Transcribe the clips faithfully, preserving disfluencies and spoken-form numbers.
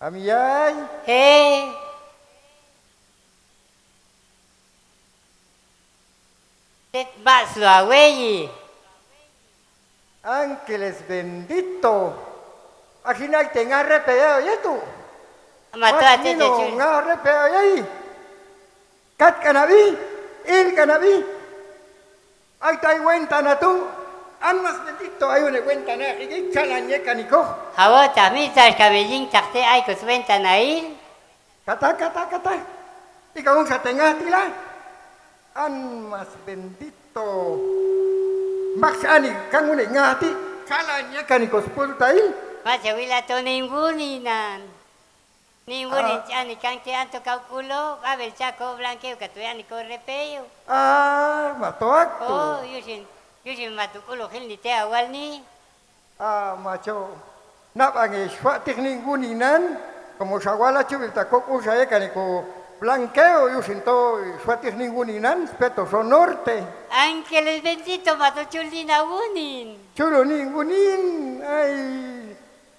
Amiyai. Hei. Tet bak suawei. Ángeles bendito. Akhirnya kita ngarepe ya, ya tu. Mato ati nino jeje. Ngarepe ya, ya. Kat kanabi, il kanabi. Ai tai wentana tu, an mas bendito, ayo ne wentana, igi jalan ye kaniko. Hawo tami tas kami jing takte ai kus wentana il. Kata, kata, kata. Ika ung satengah tila. An mas bendito. Maks ani kangune ngati. Jalan ye kaniko sepuluh tail. Maca wila to ningguni nan. Ningguni. Ah. Ani kangke anto kau kulo, babel cako blangkeu katuan ko repeu. Ah, matoak tu. Oh, yusin. Yusin matu kulo hil ni te awal ni. Ah, maco. Nak bange suak tih ningguni nan. Kamu sawala cubil takok usai kaniko blangkeu yusin to suak tih ningguni nan, speto sonor te. Ángeles bendito matu cul di nawunin. Culo ninggunin, ai.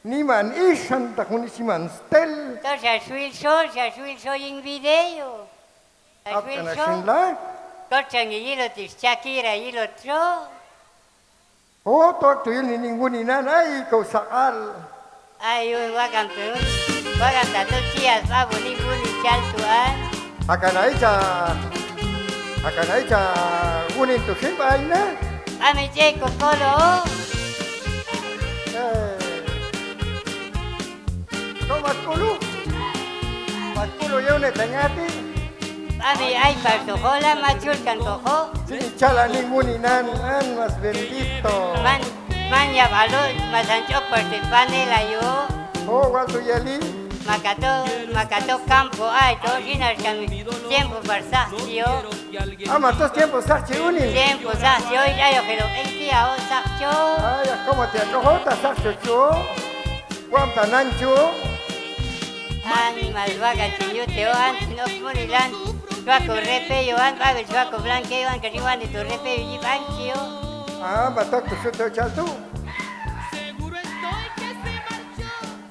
Niman isan takuni siman stel. To sasuil so, sasuil so ing video. Sasuil so. Kocang ilo tis cakira ilo tro. Oh, tok tu ini ningguni nan, ai kau saal. Ayo, wakam tu. Wakam tatu cias babu ningguni cal tuan. Akan ai ca, akan ai ca gunin tu simpai na. Ami ceko kolo. Eh. Ko mas kulu. Mas kulu yo ne tengati. Ami ai pasokola macul kan koko. Sini cala ningguni nan, an mas bendito. Man, man ya balo, mas anco pasti pane layo. Oh, waktu yali. Makato, makato kampo ai to sinar kami. Tiempo bersaksi yo. Ah, matos tiempo saksi uni. Tiempo saksi yo, ayo kelo engki ao sakco. Ay, ya, como te acojo ta sakco cuo. Guam tanan cuo. An mas waga ciyu teo an sinok mulilan. Suaku repe yo an, babil suaku blangke yo an, kasiwan itu repe yo jiban ciyo. Ah, batok tu suto cal tu.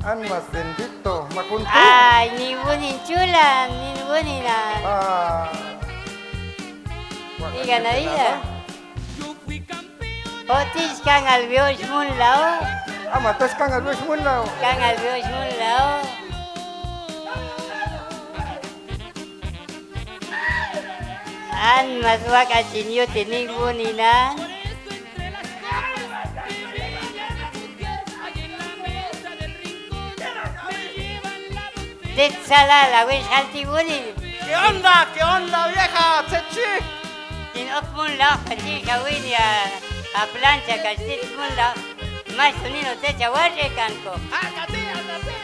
An mas bendito, makuntu. Ah, ni wuni culan, ni wuni na. Ah. Iga na iya. Otis kangal bios mun lao. Ama tos kangal bios mun lao. Kangal bios mun lao. An mas wak acin yu tining buninan. Dit salah lawis halti buni. ¿Qué onda? ¿Qué onda, vieja? Tsechi. Tin ok mun lao kacil kawin ya. A plancha kacil mun lao. Mas tunino te cawar e kanko. Akate, akate.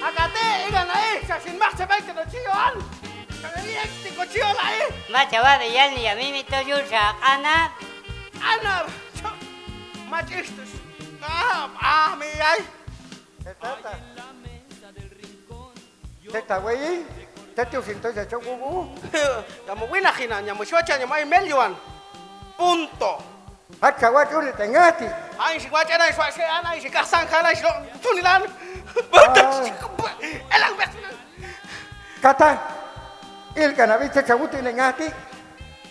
Akate, iga na e, sasin mas se baik kena ciyo an. Kena liek tiko ciyo la e. Mas cawar e yan ya mimi to yul sa ana. Ana, macistus. Ah, ah, mi ai. Teta. Teta wei, teti usinto sa cok bubu. Nyamo wina hina, nyamo cuaca, nyamo ai melioan. Punto. Haca wak uli tengah ti. Ai si waca nai suak se anai si kasang kalai si lo tunilan. Badak. Ah. Elang bek. Kata, il kanabi cacabuti ne ngati.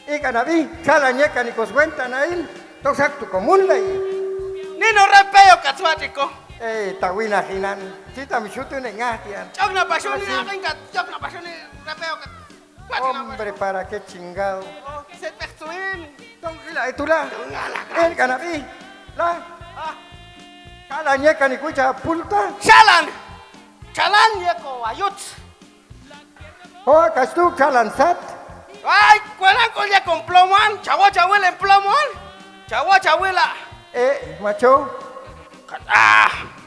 I kanabi, calanye kani kos wenta nain. Tosak tu komun lai. Nino repeo kat suat iko. Eh, tawina hinan. Cita misutu ne ngati an. Cok na pasuni akan kat, cok na pasuni repeo kat. Hombre, para qué chingado. Oh, se peksuin. Tong gila itulah. Tong gila. Eh, kanabi. Lah. Ah. Calanye kani kuca pulta. Jalan. Jalan ye ko wayut. Oh, kas tu jalan sat. Ai, kuelan ko ye ko ploman. Cawa cawa le ploman. Cawa cawa la. Eh, maco. Kat, ah.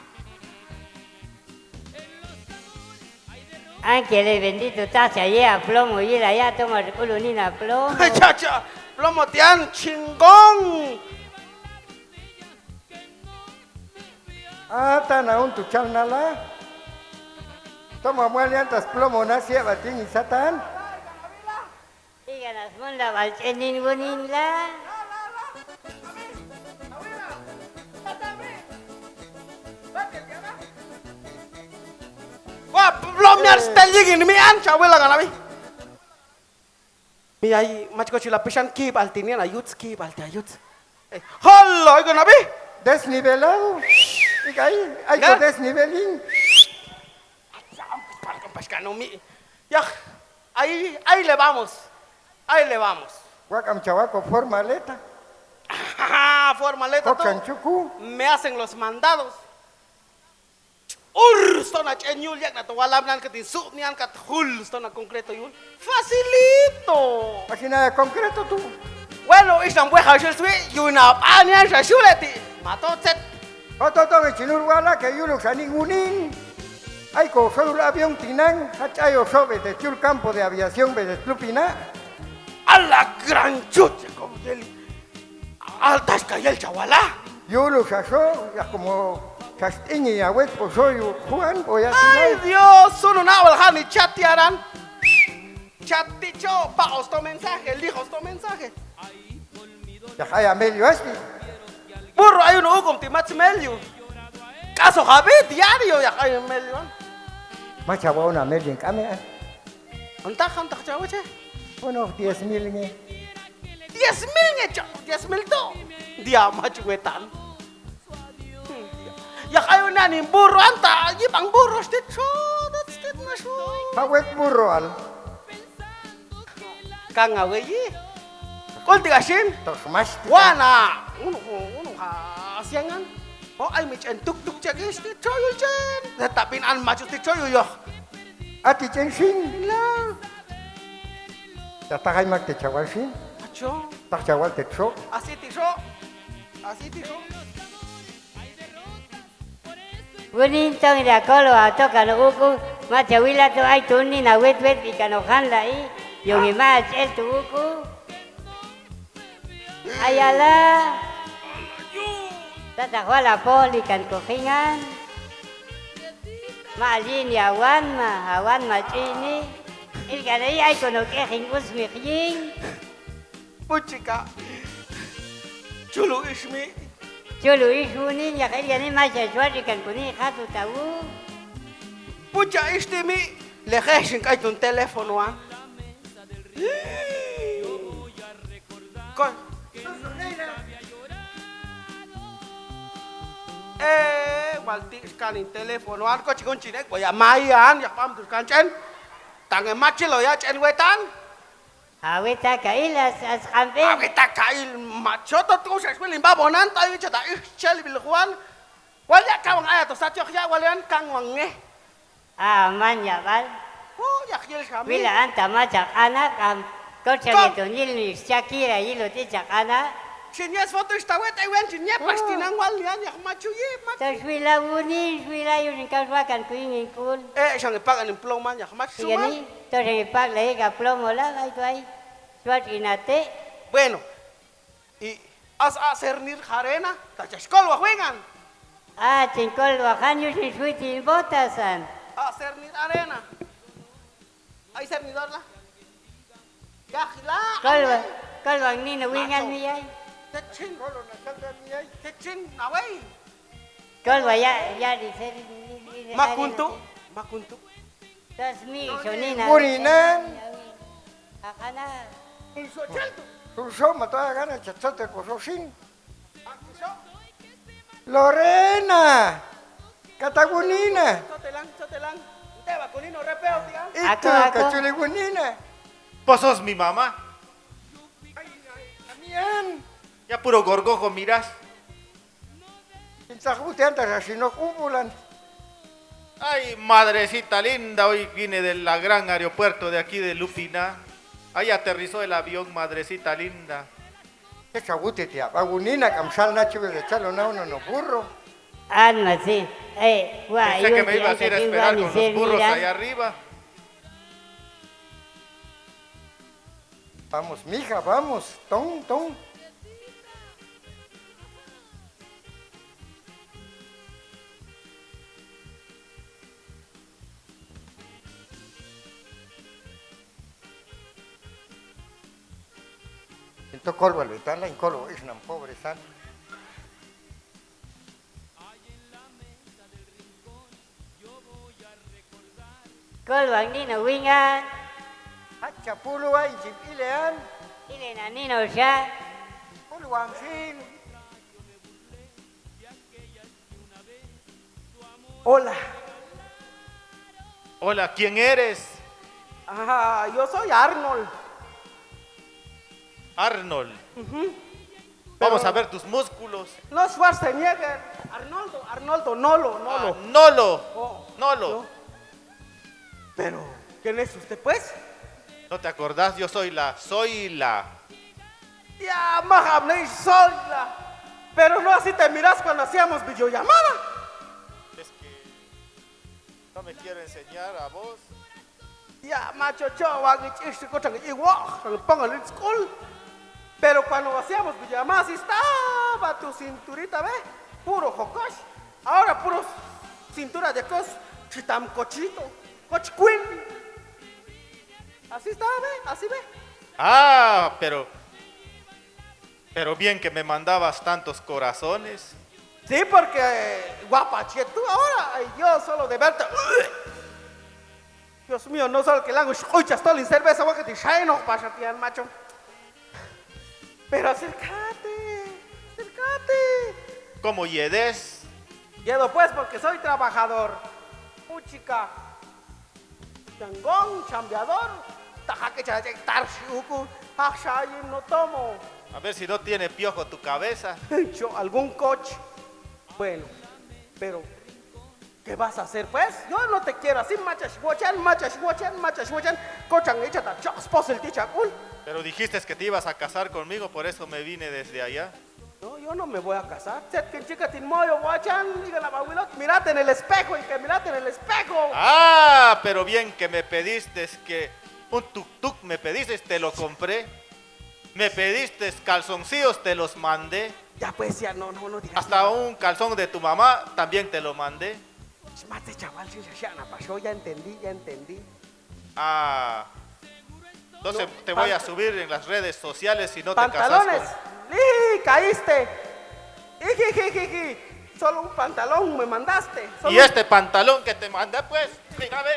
Angkele bendito ta caye a plomo ye la ya to mar ulu ni na plomo. Caca, plomo tian cinggong. Ata na untuk cal nala. Toma muali antas plomo na siap batingi satan. Iga nas mun la balcenin gunin la. Nyar stel jingin mi an, cawel lah ngana mi. Mi ai, mac ko cilapisan ki balti nian ayuts ki balti ayuts. Eh, halo, iko nabi? Desnivelado. Ikai, ai ko desnivelin. Pas kano mi. Ya, ahí, ahí le vamos. Ahí le vamos. Wak am cawako formaleta. Formaleta. Kok tu. Me hacen los mandados. Ur, stona cen yul yak na to walam nan ketin suk nian kat hul stona konkreto yul. Facilito. Asina konkreto tu. Bueno, is nan bueha sul sui, yuna panian sa suleti. Mato cet. Oto to ngi cinur wala ke yuluk sani ngunin. Ai ko soyul avión tinang, hacayo so bete ciul campo de aviación bete tlupina. Ala gran cut ya kau deli. Altas kayal cawala. Yulu saso, ya como sastingi awet posoyu Juan boya. Ay tinai. Dios, sunu nawal hani chat tiaran. Chat tico, pa osto mensaje, lih osto mensaje. Ya kaya melio asti. Burro ayuno hukum timat semelio. Kaso habi diario ya kaya melio. Maca bauna melio kami ah. Entah, entah cawa ce. Uno diez mil nge. Diez mil nge, cok. Diez mil tu. Dia maju wetan. Hmm, dia. Ya kayu nani buruan ta, jipang burus dit so, dat stit masuk. Awet buruan. Kang awe yi. Kol tiga sin. Terus mas. Wana. Unu, unu ha siangan. Oh, ai mi cen tuk tuk cek is ti coyul cen. Tapi an maju ti coyul yo. Ati cen sin. Lah. Takai mak te cawan sin. Aco. Tak cawan te so. Asi ti so. Asi ti so. Gunin tong ida kolo ato kano uku, maca wila tu ai tuni na wet wet ikano han lai, yongi mac el tu uku. Ayala. Tata huala poli kan kohingan. Ma alin ya awan ma, awan ma cini. Ilgana i ai kono kehing usmi khing. Pucika. Culu ismi. Culu ismi ni ya ilgana i maca suat ikan kuni khatu tau. Puca istimi. Leheh singkai tun telefonoan. Kon. Eh, walti sekali teleponoan ko cikun cinek boya mayan ya pam tu kan cen. Tange macil lo ya cen wetan. Awita kail as as kampe. Awita kail maco to tu sa sekali limba bonan tayu cata ih cel bilhuan. Waliak kawang ayat to satyo ya walian kang wange. Aman ya bal. Oh, ya kil kami. Bila anta macak anak am kau cari tu nyil ni cakira ilo ti cak anak. Sinyes foto istawet ewen sinyes pasti nang walian ya macu ye macu. Terus wila wuni wila yun kau suakan ku ingin kun. Eh, sang ipak anin pulau man ya macu. Iya ni, terus yang ipak lagi ka pulau mola ai tu ai. Suat inate. Bueno. I, as a sernir harena, tacas kol wahwengan. A cingkol wahan yu sisui tin botasan. A sernir arena. Ai sernidor lah. Yahila. Kol wa, kol wang ni na wingan mi ai. Tecin. Kol na salda mi ai. Tecin nawai. Kol wa ya ya di seri. Makuntu, makuntu. Tasmi, Soni, Soni, na, Burinan. Akana. Tulso mato akana cacate kososin. Lorena. Kata Bunina. Cotelang, cotelang. Ente bakunino repeo tiang. Itu kaculi Bunina. Posos mi mama. Amian. Ya puro gorgo ko miras. Intahuti anta sasino kubulan. Ay, madrecita linda, hoy vine de la gran aeropuerto de aquí de Lupina. Ahí aterrizó el avión, madrecita linda. Esa guti tiap agunina kamsal nachu de chalo nau no no burro. An masih. Eh, wah. Pensé que me iba a ir a esperar con los burros allá arriba. Vamos, mija, vamos. Tong, tong. Ento kol balutan la, kol is nan pobre san. Koluang nino wingan. Haca puluah inci ilean. Ilean nino sya. Koluang sin. Hola. Hola, ¿quién eres? Ah, yo soy Arnold. Arnold. Ujú. Vamos a ver tus músculos. No Schwarzenegger. Arnoldo, Arnoldo, Nolo, Nolo. Ah, Nolo. Oh, Nolo. Yo. Pero, ¿quién es usted, pues? ¿No te acordás? Yo soy la, soy la. Ya, maham, no soy la. Pero no así te miras cuando hacíamos videollamada. Es que no me quiero enseñar a vos. Ya, macho, coba ngicih si kocang iwak, yang pangalit school. Pero cuando hacíamos videollamada, así estaba tu cinturita, ¿ve? Puro hokos. Ahora puro cintura de kos, chitam cochito, coch queen. Así estaba, ¿ve? Así, ¿ve? Ah, pero, pero bien que me mandabas tantos corazones. Sí, porque guapa, che, tú ahora, ay, yo solo de verte. Dios mío, no solo que lango escuchas todo el cerveza, voy a que te lleno, pasa, tío, macho. Pero acércate, acércate. ¿Cómo yedes? Yedo pues, porque soy trabajador. Puchica. Changón, chambeador. Tajake chara cek tarsi uku. Hak sayim no tomo. A ver si no tiene piojo tu cabeza. Yo, algún coche. Bueno, pero ¿qué vas a hacer, pues? Yo no te quiero así, machas guachan, machas guachan, machas guachan. Cochang echa ta chos posel ti chakul. Pero dijiste que te ibas a casar conmigo, por eso me vine desde allá. No, yo no me voy a casar. Set ken chica tin moyo guachan, diga la bawilot, mírate en el espejo, y que mírate en el espejo. Ah, pero bien que me pediste que un tuk-tuk me pediste, te lo compré. Me pediste calzoncillos, te los mandé. Ya pues, ya, no, no, no digas nada. Hasta un calzón de tu mamá también te lo mandé. Mate, chaval, sin shasha, na pasó, ya entendí, ya entendí. Ah, entonces te voy a subir en las redes sociales si no te casas con... Pantalones. ¡Liji! Caíste. Iji, iji, iji, iji. Solo un pantalón me mandaste. Y este pantalón que te mandé, pues, mira, ve.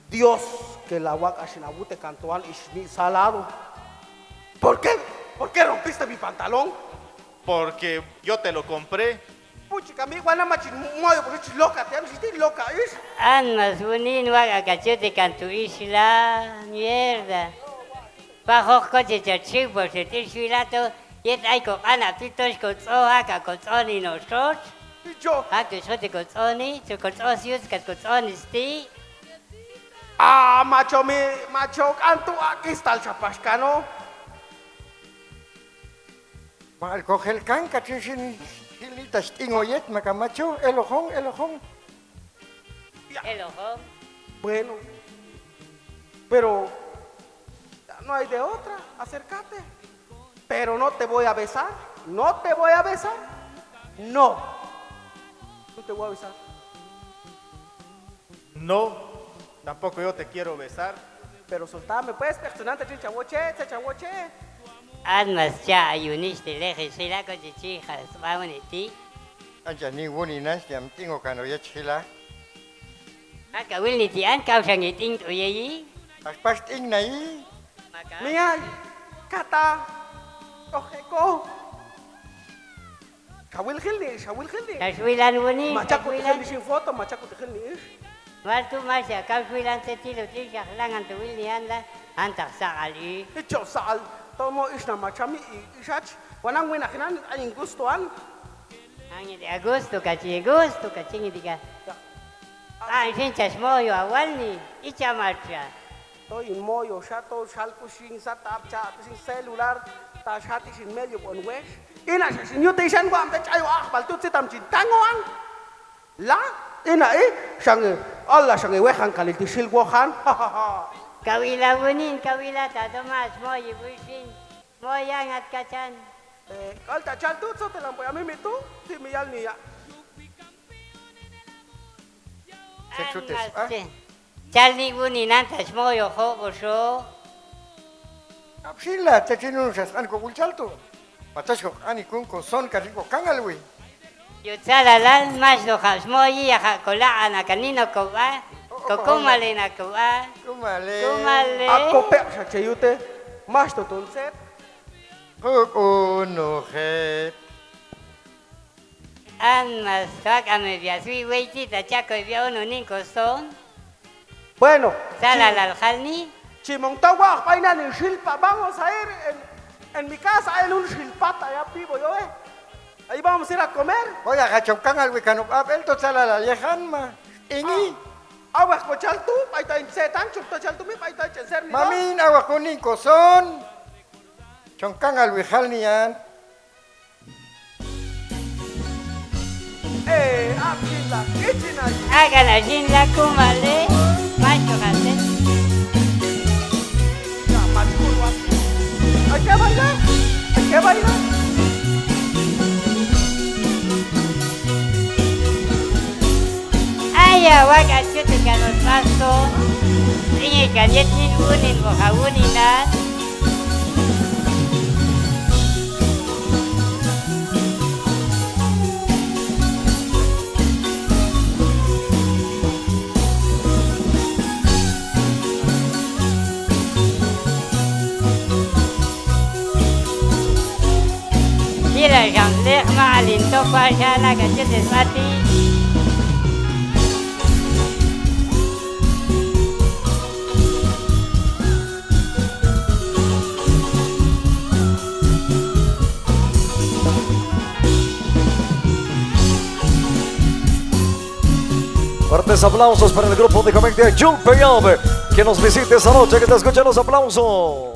Dios, que la vaca sin abute cantoan y sin salado. ¿Por qué? ¿Por qué rompiste mi pantalón? Porque yo te lo compré. Puchi kami, guana machin moyo, porque chis loca, te amo, si loca, is. An mas unin vaca cachete canto isla, mierda. Pajok coche chachiu, pues, te isla to, yet ay ko ana pitos ko tso, aka ko tso ni no sos. Yo. Aka so te ko tso ni, to ko tso sius kat ko tso ni sti. Ah, macho mi, macho kantu akis tal chapas kano. Mak alkohol kan kacin sin hili tas tingo yet maka macho, elohong, elohong. Ya. Elohong. Bueno. Pero ya no hay de otra, acércate. Pero no te voy a besar, no te voy a besar. No. No te voy a besar. No, tampoco yo te quiero besar. Pero soltame, pues, pehtunante chin chawoche, cha chawoche. An mas cha ayunis te leje sila ko chichi has bauni ti. Ancha ni wuni nas yam tingo kano ya chila. Aka wil ni ti an kau sangi ting tu ye yi. Pas pas ting na yi. Maka. Miai, kata, oh eko. Kawil hil ni, kawil hil ni. Kaswilan wuni, macaku kaswilan. Tihil ni sin foto, macaku tihil ni. Waktu masa kaswilan setilu tisa langan tu wil ni anda, antak saal i. Ico saal, tomo isna macam i, isach. Wanang wina hinan, aing gustuan. Angin di Agustu, kacing Agustu, kacing di ka. Ya. Ah, isin cas moyo awal ni, ica maca. To in moyo, sa to sal pusing, sa ta apca, pusing selular, ta sati sin medio pon wes. Ina sa sin yuti san gua ampe cayo ah, bal tut sitam cin tangoan. La, ina i, sange, Allah sange wehan kali tisil gohan. Kawila wunin, kawila ta to mas moyi busin. Moyi angat kacan. Eh, kal ta cal tut so te lampu ya mimi tu, ti miyal ni ya. Sexu tes, ah? Cal ni wuni nan tas moyo ho boso. Kapsila, te cinu sas an ko ulcal tu. Matas ko ani kun ko son karin ko kangal wi. Yo calalan mas do hak smoyi ya hak kola ana kanino ko ba. Oh, Ko kumale naku a. Kumale. Kumale. Ako pe sa ceyute. Mas tutun set. Kuk unu het. An mas kak ame biasui wei ci ta cako bia unu ning koson. Bueno. Sala ci-, lal kal ni. Cimong tau wa paina ning silpa bango sair en, en mi kasa en un silpa ta ya pi boyo eh. Ai bango sira komer. Boya kacong kangal wi kanuk apel to sala lal yehan ma. Ingi. Awak ko caltu, paita in setan, cuk to caltu mi paita cek ser ni. Mamin awak ko ning koson. Congkang alwi hal nian. Eh, abdin lah, izin aja. Agan azin laku male, maju kate. Ya, maju keluar. Aja baiklah, aja baiklah. Aya wak acut ikan os maso. Ringi kalian nin unin boha uninan. Bila gamleh maalin to pasala kecil mati. Fuertes aplausos para el grupo de comedia Yul Peyade, que nos visita esta noche, que te escucha los aplausos.